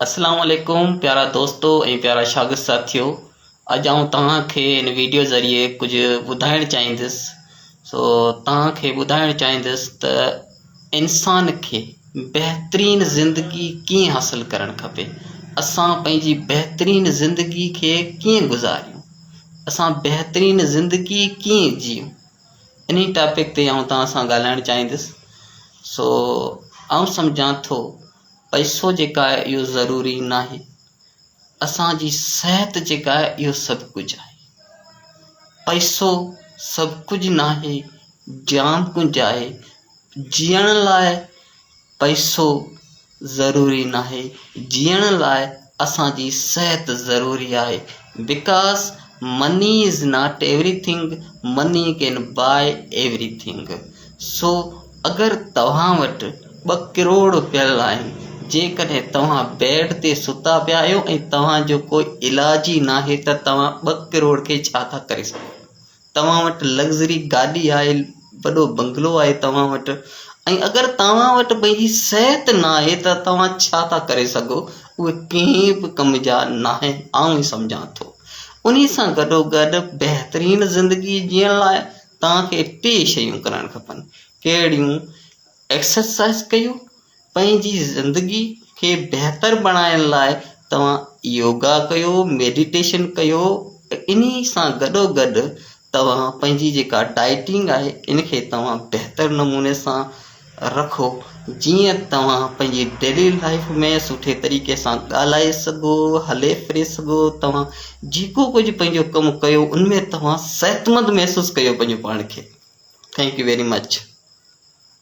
اسلام عليڪم پيارا دوستو ۽ پيارا شاگرد ساٿيو اڄ آئون توهان کي هن ويڊيو ذريعي ڪجهه ٻڌائڻ چاهيندس سو توهان کي ٻڌائڻ چاهيندس ته انسان کي بهترين زندگي ڪيئن حاصل ڪرڻ کپي اسان پنهنجي بهترين زندگي کي ڪيئن گذاريون اسان بهترين زندگي ڪيئن جيئون انهي ٽاپڪ تي آئون توهان سان ڳالهائڻ چاهيندس سو آئون سمجهان ٿو پئسو جيڪا آهي اهو ضروري ناهي اسان جي صحت جيڪا آهي اهو سڀ ڪجهه آهي پئسو سڀ ڪجهه ناهي جام ڪجهه آهي جيئڻ لاء پئسو ضروري ناهي جيئڻ لاء اسان جي صحت ضروري آهي because money is not everything money can buy everything so اگر توهان وٽ ٻه ڪروڙ پيل آهن، جيڪڏهن توهان بيڊ تي ستا پيا آهيو ۽ توهان جو ڪو علاج ئي ناهي ته توهان ٻه ڪروڙ کي ڇا ٿا ڪري سگهو؟ توهان وٽ لگزري گاڏي آهي، وڏو بنگلو آهي توهان وٽ ۽ اگر توهان وٽ پنهنجي صحت ناهي ته توهان ڇا ٿا ڪري سگهو؟ اهي ڪنهن به ڪم جا ناهن، آئون ئي سمجهان ٿو. انهي سان گڏوگڏ بهترين زندگي جيئڻ لاء توهان کي ٽي شيون ڪرڻ کپن ڪهڙيون ايڪسرسائز ڪيو پنهنجي زندگي کي بهتر بڻائڻ لاء توهان يوگا ڪيو ميڊيٽيشن ڪيو انهي سان گڏو گڏ توهان پنهنجي جيڪا ڊائٽنگ آهي ان کي توهان بهتر نموني سان رکو جيئن توهان پنهنجي ڊيلي لائيف ۾ سٺي طريقي سان ڳالهائي سگهو هلي ڦري سگهو توهان جيڪو ڪجهه پنهنجو ڪم ڪيو ان ۾ توهان صحتمند محسوس ڪيو پنهنجو پاڻ کي thank you very much.